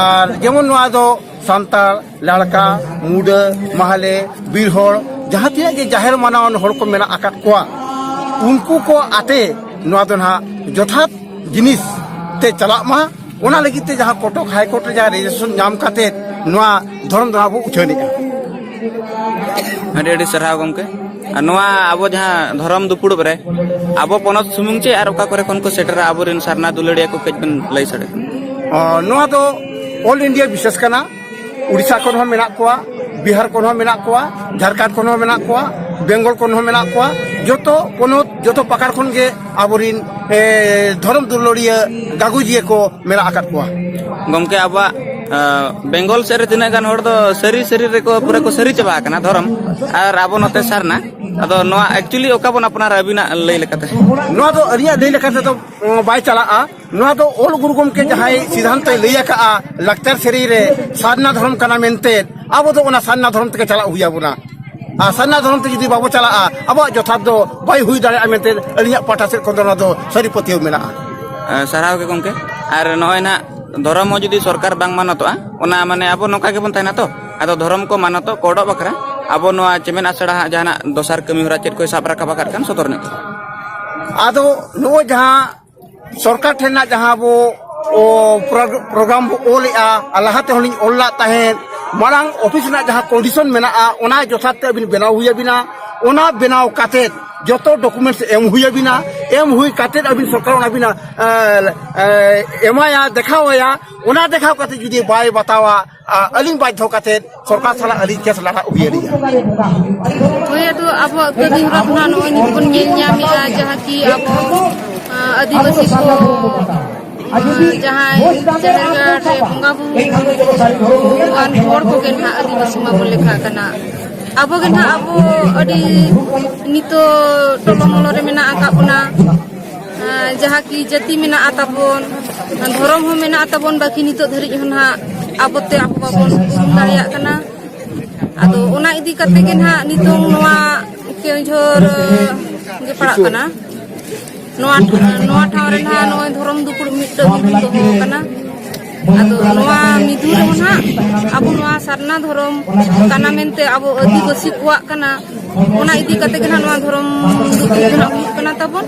ᱟᱨ ᱡᱮᱢᱚᱱ ᱱᱚᱣᱟ ᱫᱚ ᱥᱟᱱᱛᱟᱲ, ᱞᱟᱲᱠᱟ, ᱢᱩᱰᱟᱹ, ᱢᱟᱦᱞᱮ, ᱵᱤᱨ ᱦᱚᱲ, ᱡᱟᱦᱟᱸ ᱛᱤᱱᱟᱹᱜ ᱜᱮ ᱡᱟᱦᱮᱨ ᱢᱟᱱᱟᱣᱟᱱ ᱦᱚᱲ ᱠᱚ ᱢᱮᱱᱟᱜ ᱟᱠᱟᱫ ᱠᱚᱣᱟ, ᱩᱱᱠᱩ ᱠᱚ ᱟᱛᱮ ᱱᱚᱣᱟ ᱫᱚ ᱱᱟᱦᱟᱜ ᱡᱚᱛᱷᱟᱛ ᱡᱤᱱᱤᱥ ᱛᱮ ᱪᱟᱞᱟᱜ ᱢᱟ, ᱚᱱᱟ ᱞᱟᱹᱜᱤᱫ ᱛᱮ ᱡᱟᱦᱟᱸ ᱠᱚᱴᱚᱠ ᱦᱟᱭ ᱠᱳᱨᱴ ᱨᱮ ᱡᱟᱦᱟᱸ ᱨᱮᱡᱤᱥᱴᱨᱮᱥᱚᱱ ᱧᱟᱢ ᱠᱟᱛᱮ ᱱᱚᱣᱟ ᱫᱷᱚᱨᱚᱢ ᱫᱚ ᱱᱟᱦᱟᱜ ᱵᱚ ᱩᱪᱷᱟᱹᱱᱮᱜᱼᱟ᱾ ᱟᱹᱰᱤ ᱟᱹᱰᱤ ᱥᱟᱨᱦᱟᱣ ᱜᱚᱢᱠᱮ᱾ ᱟᱨ ᱱᱚᱣᱟ ᱟᱵᱚ ᱡᱟᱦᱟᱸ ᱫᱷᱚᱨᱚᱢ ᱫᱩᱯᱲᱩᱵ ᱨᱮ ᱟᱵᱚ ᱯᱚᱱᱚᱛ ᱥᱩᱢᱩᱝ ᱪᱮ ᱟᱨ ᱚᱠᱟ ᱠᱚᱨᱮ ᱠᱷᱚᱱ ᱠᱚ ᱥᱮᱴᱮᱨᱟ ᱟᱵᱚᱨᱮᱱ ᱥᱟᱨᱱᱟ ᱫᱩᱞᱟᱹᱲᱤᱭᱟᱹ ᱠᱚ, ᱠᱟᱹᱡ ᱵᱮᱱ ᱞᱟᱹᱭ ᱥᱟᱰᱮ ᱠᱟᱱᱟ? ᱚ, ᱱᱚᱣᱟ ᱫᱚ ᱚᱞ ᱤᱱᱰᱤᱭᱟ ᱵᱤᱥᱮᱥ ᱠᱟᱱᱟ᱾ ᱩᱲᱤᱥᱥᱟ ᱠᱷᱚᱱ ᱦᱚᱸ ᱢᱮᱱᱟᱜ ᱠᱚᱣᱟ, ᱵᱤᱦᱟᱨ ᱠᱷᱚᱱ ᱦᱚᱸ ᱢᱮᱱᱟᱜ ᱠᱚᱣᱟ, ᱡᱷᱟᱲᱠᱷᱚᱸᱰ ᱠᱷᱚᱱ ᱦᱚᱸ ᱢᱮᱱᱟᱜ ᱠᱚᱣᱟ, ᱵᱮᱝᱜᱚᱞ ᱠᱷᱚᱱ ᱦᱚᱸ ᱢᱮᱱᱟᱜ ᱠᱚᱣᱟ᱾ ᱡᱚᱛᱚ ᱯᱚᱱᱚᱛ, ᱡᱚᱛᱚ ᱯᱟᱠᱟᱲ ᱠᱷᱚᱱ ᱜᱮ ᱟᱵᱚᱨᱤᱱ, ᱮ, ᱫᱷᱚᱨᱚᱢ ᱫᱩᱞᱟᱹᱲᱤᱭᱟᱹ ᱜᱟᱜᱚᱡᱤᱭᱟᱹ ᱠᱚ ᱢᱮᱱᱟᱜ ᱟᱠᱟᱫ ᱠᱚᱣᱟ᱾ ᱜᱚᱢᱠᱮ, ᱟᱵᱚᱣᱟᱜ ᱟᱸ, ᱵᱮᱝᱜᱚᱞ ᱥᱮᱫ ᱨᱮ ᱛᱤᱱᱟᱹᱜ ᱜᱟᱱ ᱦᱚᱲ ᱫᱚ ᱥᱟᱹᱨᱤ ᱥᱟᱹᱨᱤ ᱨᱮᱠᱚ ᱯᱩᱨᱟᱹ ᱠᱚ ᱥᱟᱹᱨᱤ ᱪᱟᱵᱟ ᱟᱠᱟᱱᱟ ᱫᱷᱚᱨᱚᱢ, ᱟᱨ ᱟᱵᱚ ᱱᱚᱛᱮ ᱥᱟᱨᱱᱟ᱾ ᱟᱫᱚ ᱱᱚᱣᱟ ᱮᱠᱪᱩᱭᱮᱞᱤ ᱚᱠᱟ ᱵᱚᱱ ᱟᱯᱱᱟᱨᱟ ᱟᱹᱵᱤᱱᱟᱜ ᱞᱟᱹᱭ ᱞᱮᱠᱟᱛᱮ? ᱱᱚᱣᱟ ᱫᱚ ᱟᱹᱞᱤᱧᱟᱜ ᱞᱟᱹᱭ ᱞᱮᱠᱟ ᱛᱮᱫᱚ, ᱩᱸ, ᱵᱟᱭ ᱪᱟᱞᱟᱜᱼᱟ᱾ ᱱᱚᱣᱟ ᱫᱚ ᱚᱞ ᱜᱩᱨᱩ ᱜᱚᱢᱠᱮ ᱡᱟᱦᱟᱸᱭ ᱥᱤᱫᱷᱟᱱᱛᱚᱭ ᱞᱟᱹᱭ ᱟᱠᱟᱫᱼᱟ, ᱞᱟᱠᱪᱟᱨ ᱥᱮᱨᱮᱧ ᱨᱮ ᱥᱟᱨᱱᱟ ᱫᱷᱚᱨᱚᱢ ᱠᱟᱱᱟ ᱢᱮᱱᱛᱮ, ᱟᱵᱚ ᱫᱚ ᱚᱱᱟ ᱥᱟᱨᱱᱟ ᱫᱷᱚᱨᱚᱢ ᱛᱮᱜᱮ ᱪᱟᱞᱟᱜ ᱦᱩᱭ ᱟᱵᱚᱱᱟ᱾ ᱟᱨ ᱥᱟᱨᱱᱟ ᱫᱷᱚᱨᱚᱢ ᱛᱮ ᱡᱩᱫᱤ ᱵᱟᱵᱚ ᱪᱟᱞᱟᱜᱼᱟ, ᱟᱵᱚᱣᱟᱜ ᱡᱚᱛᱷᱟᱛ ᱫᱚ ᱵᱟᱭ ᱦᱩᱭ ᱫᱟᱲᱮᱭᱟᱜᱼᱟ ᱢᱮᱱᱛᱮ ᱟᱹᱞᱤᱧᱟᱜ ᱯᱟᱦᱴᱟ ᱥᱮᱫ ᱠᱷᱚᱱ ᱫᱚ ᱱᱚᱣᱟ ᱫᱚ ᱥᱟᱹᱨᱤ ᱯᱟᱹᱛᱭᱟᱹᱣ ᱢᱮᱱᱟᱜᱼᱟ᱾ ᱟᱸ, ᱥᱟᱨᱦᱟᱣ ᱜᱮ ᱜᱚᱢᱠᱮ᱾ ᱟᱨ ᱱᱚᱜᱼᱚᱭ ᱱᱟᱦᱟᱜ ᱫᱷᱚᱨᱚᱢ ᱦᱚᱸ ᱡᱩᱫᱤ ᱥᱚᱨᱠᱟᱨ ᱵᱟᱝ ᱢᱟᱱᱚᱛᱚᱜᱼᱟ, ᱚᱱᱟ ᱢᱟᱱᱮ ᱟᱵᱚ ᱱᱚᱝᱠᱟ ᱜᱮᱵᱚᱱ ᱛᱟᱦᱮᱱᱟ ᱛᱚ? ᱟᱫᱚ ᱫᱷᱚᱨᱚᱢ ᱠᱚ ᱢᱟᱱᱚᱛᱚᱜ ᱠᱚᱰᱚᱜ ᱵᱟᱠᱷᱨᱟ ᱟᱵᱚ ᱱᱚᱣᱟ ᱪᱮᱢᱮᱫ ᱟᱥᱲᱟ ᱦᱟᱸᱜ ᱡᱟᱦᱟᱱᱟᱜ ᱫᱚᱥᱟᱨ ᱠᱟᱹᱢᱤ ᱦᱚᱨᱟ ᱪᱮᱫ ᱠᱚᱭ ᱥᱟᱵ ᱨᱟᱠᱟᱵ ᱟᱠᱟᱫ ᱠᱷᱟᱱ ᱥᱚᱫᱚᱨ ᱧᱚᱜ ᱠᱟᱜᱼᱟ᱾ ᱟᱫᱚ ᱱᱚᱜᱼᱚᱭ ᱡᱟᱦᱟᱸ ᱥᱚᱨᱠᱟᱨ ᱴᱷᱮᱱ ᱨᱮᱱᱟᱜ ᱡᱟᱦᱟᱸ ᱵᱚ, ᱚ, ᱯᱨᱳᱜ-, ᱯᱨᱳᱜᱨᱟᱢ ᱵᱚ ᱚᱞᱮᱜᱼᱟ, ᱟᱨ ᱞᱟᱦᱟ ᱛᱮᱦᱚᱸ ᱞᱤᱧ ᱚᱞ ᱞᱟᱜ ᱛᱟᱦᱮᱸᱫ, ᱢᱟᱲᱟᱝ ᱚᱯᱷᱤᱥ ᱨᱮᱱᱟᱜ ᱡᱟᱦᱟᱸ ᱠᱚᱱᱰᱤᱥᱚᱱ ᱢᱮᱱᱟᱜᱼᱟ, ᱚᱱᱟ ᱡᱚᱛᱷᱟᱛ ᱛᱮ ᱟᱹᱵᱤᱱ ᱵᱮᱱᱟᱣ ᱦᱩᱭ ᱟᱹᱵᱤᱱᱟ᱾ ᱚᱱᱟ ᱵᱮᱱᱟᱣ ᱠᱟᱛᱮᱫ ᱡᱚᱛᱚ ᱰᱚᱠᱩᱢᱮᱱᱴᱥ ᱮᱢ ᱦᱩᱭ ᱟᱹᱵᱤᱱᱟ᱾ ᱮᱢ ᱦᱩᱭ ᱠᱟᱛᱮᱫ ᱟᱹᱵᱤᱱ ᱥᱚᱨᱠᱟᱨ ᱚᱱᱟ ᱵᱤᱱ, ᱮ, ᱮ, ᱮᱢᱟᱭᱟ, ᱫᱮᱠᱷᱟᱣ ᱟᱭᱟ᱾ ᱚᱱᱟ ᱫᱮᱠᱷᱟᱣ ᱠᱟᱛᱮᱫ ᱡᱩᱫᱤ ᱵᱟᱭ ᱵᱟᱛᱟᱣᱟ, ᱟ, ᱟᱹᱞᱤᱧ ᱵᱟᱫᱽᱫᱷᱚ ᱠᱟᱛᱮᱫ ᱥᱚᱨᱠᱟᱨ ᱥᱟᱞᱟᱜ ᱟᱹᱞᱤᱧ ᱠᱮᱥ ᱞᱟᱲᱟᱜ ᱦᱩᱭ ᱟᱹᱞᱤᱧᱟ᱾ ᱦᱳᱭ, ᱟᱫᱚ ᱟᱵᱚᱣᱟᱜ ᱠᱟᱹᱢᱤ ᱦᱚᱨᱟ ᱫᱚ ᱱᱟᱦᱟᱜ ᱱᱚᱜᱼᱚᱭ ᱱᱤᱛ ᱵᱚᱱ ᱧᱮᱞ ᱧᱟᱢᱮᱫᱼᱟ, ᱡᱟᱦᱟᱸ ᱠᱤ ᱟᱵᱚ, ᱟ, ᱟᱹᱫᱤᱵᱟᱹᱥᱤ ᱠᱚ, ᱟ, ᱡᱟᱦᱟᱸᱭ ᱡᱟᱦᱮᱨ ᱜᱟᱲ ᱨᱮ ᱵᱚᱸᱜᱟ ᱵᱩᱨᱩ ᱟᱱ ᱦᱚᱲ ᱠᱚᱜᱮ ᱱᱟᱦᱟᱜ ᱟᱹᱫᱤᱵᱟᱹᱥᱤ ᱢᱟᱵᱚᱱ ᱞᱮᱠᱷᱟᱜ ᱠᱟᱱᱟ᱾ ᱟᱵᱚ ᱜᱮ ᱱᱟᱦᱟᱜ ᱟᱵᱚ ᱟᱹᱰᱤ ᱱᱤᱛᱚᱜ ᱴᱚᱞᱚᱢᱚᱞᱚ ᱨᱮ ᱢᱮᱱᱟᱜ ᱟᱠᱟᱫ ᱵᱚᱱᱟ᱾ ᱟᱸ, ᱡᱟᱦᱟᱸ ᱠᱤ ᱡᱟᱹᱛᱤ ᱢᱮᱱᱟᱜᱼᱟ ᱛᱟᱵᱚᱱ, ᱫᱷᱚᱨᱚᱢ ᱦᱚᱸ ᱢᱮᱱᱟᱜᱼᱟ ᱛᱟᱵᱚᱱ, ᱵᱟᱹᱠᱤ ᱱᱤᱛᱚᱜ ᱫᱷᱟᱹᱨᱤᱡ ᱦᱚᱸ ᱱᱟᱦᱟᱜ ᱟᱵᱚᱛᱮ ᱟᱵᱚ ᱵᱟᱵᱚᱱ ᱩᱨᱩᱢ ᱫᱟᱲᱮᱭᱟᱜ ᱠᱟᱱᱟ᱾ ᱟᱫᱚ ᱚᱱᱟ ᱤᱫᱤ ᱠᱟᱛᱮ ᱜᱮ ᱱᱟᱦᱟᱜ ᱱᱤᱛᱚᱝ ᱱᱚᱣᱟ ᱠᱮᱣᱡᱷᱚᱨ ᱜᱮ ᱯᱟᱲᱟᱜ ᱠᱟᱱᱟ᱾ ᱱᱚᱣᱟ, ᱱᱚᱣᱟ ᱴᱷᱟᱶ ᱨᱮ ᱱᱟᱦᱟᱜ ᱱᱚᱜᱼᱚᱭ ᱫᱷᱚᱨᱚᱢ ᱫᱩᱯᱲᱩᱵ ᱢᱤᱫᱴᱟᱝ ᱢᱤᱫᱩᱱ ᱫᱚᱦᱚ ᱟᱠᱟᱱᱟ᱾ ᱟᱫᱚ ᱱᱚᱣᱟ ᱢᱤᱫᱩᱱ ᱨᱮᱦᱚᱸ ᱱᱟᱦᱟᱜ ᱟᱵᱚ ᱱᱚᱣᱟ ᱥᱟᱨᱱᱟ ᱫᱷᱚᱨᱚᱢ ᱠᱟᱱᱟ ᱢᱮᱱᱛᱮ ᱟᱵᱚ ᱟᱹᱫᱤᱵᱟᱹᱥᱤ ᱠᱚᱣᱟᱜ ᱠᱟᱱᱟ᱾ ᱚᱱᱟ ᱤᱫᱤ ᱠᱟᱛᱮ ᱜᱮ ᱱᱟᱦᱟᱜ ᱱᱚᱣᱟ ᱫᱷᱚᱨᱚᱢ ᱫᱩᱯᱲᱩᱵ ᱫᱚ ᱱᱟᱦᱟᱜ ᱦᱩᱭᱩᱜ ᱠᱟᱱᱟ ᱛᱟᱵᱚᱱ᱾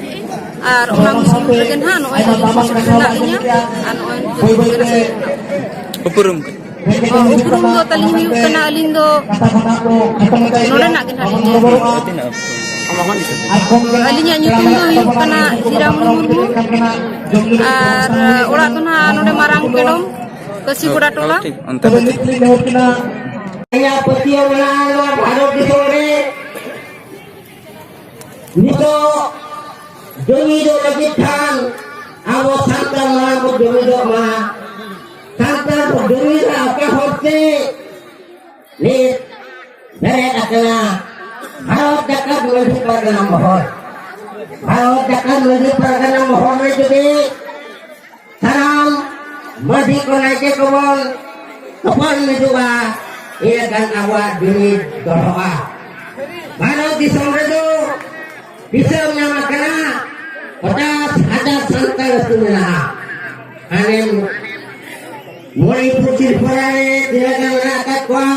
ᱟᱨ ᱚᱱᱟ ᱢᱤᱫᱩᱱ ᱨᱮᱜᱮ ᱱᱟᱦᱟᱜ ᱱᱚᱜᱼᱚᱭ ᱟᱹᱞᱤᱧ ᱦᱚᱸ ᱥᱮᱴᱮᱨ ᱢᱮᱱᱟᱜ ᱞᱤᱧᱟ᱾ ᱟᱨ ᱱᱚᱜᱼᱚᱭ ᱱᱤᱛᱚᱜ ᱫᱚ ᱩᱯᱨᱩᱢ ᱠᱚ᱾ ᱩᱯᱨᱩᱢ ᱫᱚ ᱛᱟᱹᱞᱤᱧ ᱦᱩᱭᱩᱜ ᱠᱟᱱᱟ, ᱟᱹᱞᱤᱧ ᱫᱚ ᱱᱚᱰᱮᱱᱟᱜ ᱜᱮ ᱱᱟᱦᱟᱜ ᱞᱤᱧ ᱞᱟᱹᱭᱟ᱾ ᱟᱹᱞᱤᱧᱟᱜ ᱧᱩᱛᱩᱢ ᱫᱚ ᱦᱩᱭᱩᱜ ᱠᱟᱱᱟ ᱦᱤᱨᱟᱢᱚᱱᱤ ᱢᱩᱨᱢᱩ᱾ ᱟᱨ ᱚᱲᱟᱜ ᱫᱚ ᱱᱟᱦᱟᱜ ᱱᱚᱰᱮ ᱢᱟᱨᱟᱝ ᱠᱮᱰᱚᱢ, ᱠᱟᱹᱥᱤ ᱜᱚᱰᱟ ᱴᱚᱞᱟ᱾ ᱴᱷᱤᱠ, ᱚᱱᱛᱮ ᱫᱚ ᱴᱷᱤᱠ᱾ ᱤᱧᱟᱹᱜ ᱯᱟᱹᱛᱭᱟᱹᱣ ᱢᱮᱱᱟᱜᱼᱟ, ᱱᱚᱣᱟ ᱵᱷᱟᱨᱚᱛ ᱫᱤᱥᱚᱢ ᱨᱮ ᱱᱤᱛᱚᱜ ᱡᱩᱢᱤᱫᱚᱜ ᱞᱟᱹᱜᱤᱫ ᱠᱷᱟᱱ ᱟᱵᱚ ᱥᱟᱱᱛᱟᱲ ᱢᱟᱲᱟᱝ ᱵᱚ ᱡᱩᱢᱤᱫᱚᱜ ᱢᱟ᱾ ᱥᱟᱱᱛᱟᱲ ᱵᱚ ᱡᱩᱢᱤᱫᱟ ᱚᱠᱟ ᱦᱚᱨᱛᱮ? ᱱᱤᱛ ᱵᱮᱨᱮᱫ ᱟᱠᱟᱱᱟ ᱵᱷᱟᱨᱚᱛ ᱡᱟᱠᱟᱛ ᱢᱟᱹᱡᱷᱤ ᱯᱟᱨᱜᱟᱱᱟ ᱢᱚᱦᱚᱞ᱾ ᱵᱷᱟᱨᱚᱛ ᱡᱟᱠᱟᱛ ᱢᱟᱹᱡᱷᱤ ᱯᱟᱨᱜᱟᱱᱟ ᱢᱚᱦᱚᱞ ᱨᱮ ᱡᱩᱫᱤ ᱥᱟᱱᱟᱢ ᱢᱟᱹᱡᱷᱤ ᱠᱚ ᱱᱟᱭᱠᱮ ᱠᱚᱵᱚᱱ ᱛᱚᱯᱚᱞ ᱢᱤᱫᱚᱜᱼᱟ, ᱤᱱᱟᱹᱠᱷᱟᱱ ᱟᱵᱚᱣᱟᱜ ᱡᱩᱢᱤᱫ ᱫᱚᱲᱦᱚᱜᱼᱟ᱾ ᱵᱷᱟᱨᱚᱛ ᱫᱤᱥᱚᱢ ᱨᱮᱫᱚ ᱫᱤᱥᱚᱢ ᱧᱟᱢ ᱟᱠᱟᱱᱟ, ᱯᱚᱪᱟᱥ ᱦᱟᱡᱟᱨ ᱥᱟᱱᱛᱟᱲ ᱟᱹᱛᱩ ᱢᱮᱱᱟᱜᱼᱟ᱾ ᱦᱟᱱᱮ ᱢᱚᱬᱤᱯᱩᱨ ᱛᱨᱤᱯᱩᱨᱟ ᱨᱮ ᱛᱤᱱᱟᱹᱜ ᱜᱟᱱ ᱢᱮᱱᱟᱜ ᱟᱠᱟᱫ ᱠᱚᱣᱟ?